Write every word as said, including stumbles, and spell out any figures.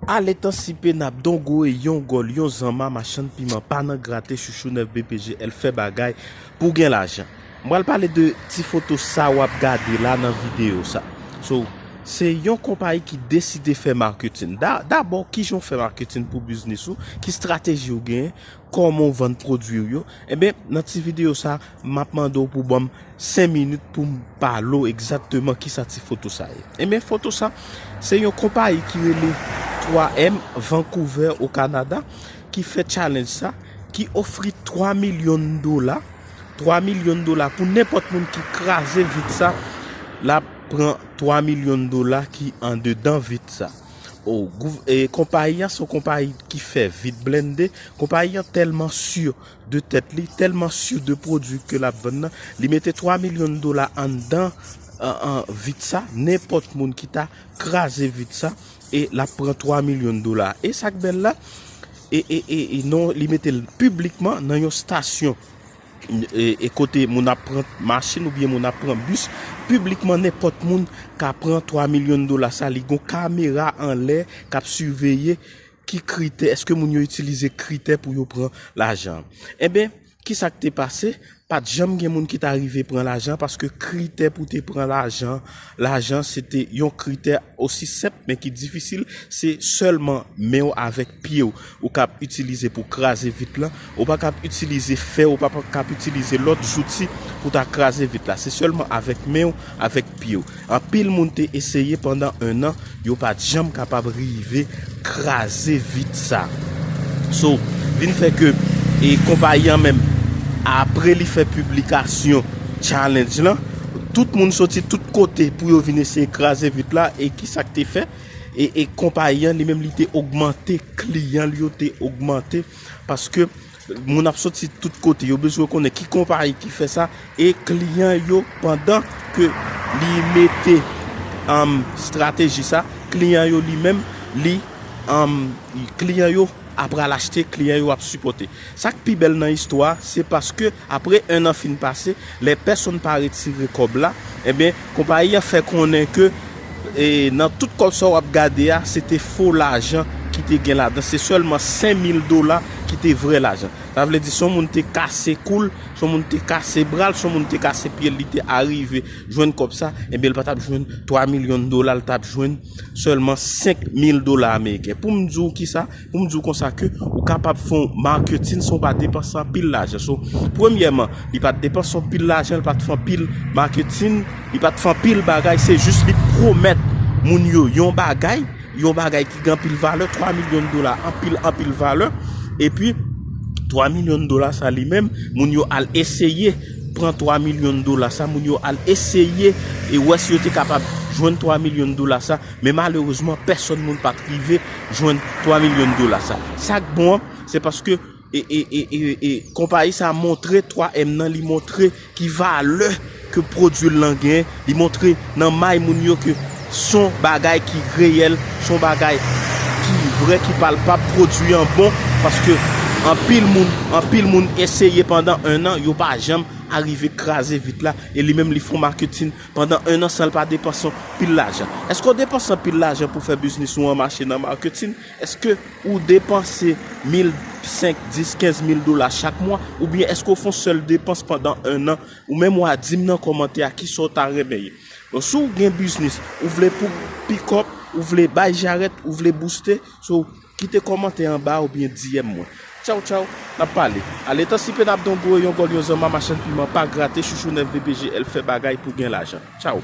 Aletan sipe n ap dongoye yon gòl, yon zanma, machann piman, pa nan grate, chouchou nèf B P G L fè bagay pou gen lajan. M pral pale de ti foto sa w ap gade la nan videyo sa. So, se yon konpayi ki deside fè marketing. Da-, dabò, kijan w fè marketing pou biznis ou? Ki estrateji w genyen? Kòman w vann pwodui w yo? Enben, nan ti videyo sa, m ap mande w pou ban m senk minit pou m pale w egzakteman kisa ti foto sa ye. Enben, foto sa, se yon konpayi ki rele twa M Vancouver, o Kanada, ki fè challenge sa, ki ofri twa milyon dola, twa milyon dola pou nenpòt moun ki kraze vit sa, l ap pran twa milyon dola ki andedan vit sa. O, gouv-, e, konpayi an se yon konpayi ki fè vit blende. Konpayi an tèlman si de tèt li, tèlman si de pwodui ke l ap vann nan, li mete twa milyon dola anndan, an, an, vit sa, nenpòt moun ki ta kraze vit sa, e l ap pran twa milyon dola. E sa k bèl la, e, e, e, e non, li mete l piblikman nan yon stasyon, e, e kote moun ap pran machin oubyen moun ap pran bis, piblikman nenpòt moun ka pran twa milyon dola sa, li gon kamera anlè k ap siveye ki kritè, èske moun yo itilize kritè pou yo pran lajan. Enben, kisa k te pase? Pa t janm gen moun ki ta rive pran lajan paske kritè pou te pran lajan, lajan se te yon kritè osi senp men ki difisil, se sèlman men w avèk pye w ou k ap itilize pou kraze vit lan. Ou pa kab itilize fè, ou pa kab itilize lòt zouti pou ta kraze vit la. Se sèlman avèk men w, avèk pye w. Anpil moun te eseye pandan en an, yo pa t janm kapab rive kraze vit sa. So, vin fè ke, e, konpayi an menm, apre li fè piblikasyon challenge lan, tout moun soti tout kote pou yo vin eseye kraze vit la. E kisa k te fè? E, e konpayi an li menm li te ogmante, kliyan li yo te ogmante, paske moun ap soti tout kote, yo bezwen konnen ki konpayi ki fè sa, e kliyan yo, pandan ke li mete, um, estrateji sa, kliyan yo li menm, li, um, kliyan yo ap pral achte, kliyan yo ap sipòte. Sa k pi bèl nan istwa, se paske apre en an fin pase, lè pèsonn pa retire kòb la, enben, konpayi an fè konnen ke, e, nan tout kòb sa w ap gade a, se te fo lajan ki te gen ladan. Se sèlman senk mil dola ki te vrè lajan. Sa vle di, si yon moun te kase kou l, si yon moun te kase bra l, si yon moun te kase pye l, li te arive jwenn kòb sa, enben, l pa t ap jwenn twa milyon dola, l t ap jwenn sèlman senk mil dola ameriken. Pou m di w kisa, pou m di w konsa ke ou kapab fè yon marketing san w pa depanse anpil lajan. So, premyèman, li pa t depanse anpil lajan, li pa t fè anpil marketing, li pa t fè anpil bagay, se jis li pwomèt moun yo yon bagay, yon bagay ki gen anpil valè, twa milyon dola, anpil, anpil valè. Epi, twa milyon dola sa li menm, moun yo al eseye pran twa milyon dola sa, moun yo al eseye e wè si yo te kapab jwenn twa milyon dola sa, men malerezman, pèsonn moun pa t rive jwenn twa milyon dola sa. Sa k bon an, se paske e, e, e, e, e, konpayi sa montre twa M nan, li montre ki valè ke pwodui l lan genyen, li montre nan may moun yo ke s on bagay ki reyèl, s on bagay ki vrè, ki palpab, pwodui an bon, paske anpil moun, anpil moun eseye pandan en an, yo pa janm arive kraze vit la, e li menm li fè yon marketing pandan en an san l pa depanse anpil lajan. Èske w depanse anpil lajan pou fè biznis ou an mache nan marketing? Èske ou depanse mil, senk, dis, kenz mil dola chak mwa? Oubyen èske w fè yon sèl depans pandan en an? Ou menm w a di m nan kòmantè a kisa w ta renmen ye. Bon, si w gen biznis, ou vle pou pick up, ou vle bay jarèt, ou vle booste, so, kite kòmantè anba oubyen D M mwen. Tchaw, tchaw, n ap pale. Aletan sipe n ap dongoye yon gòl, yon zanma, machann piman, pa grate, chouchou nèf B P G L fè bagay pou gen lajan. Tchaw.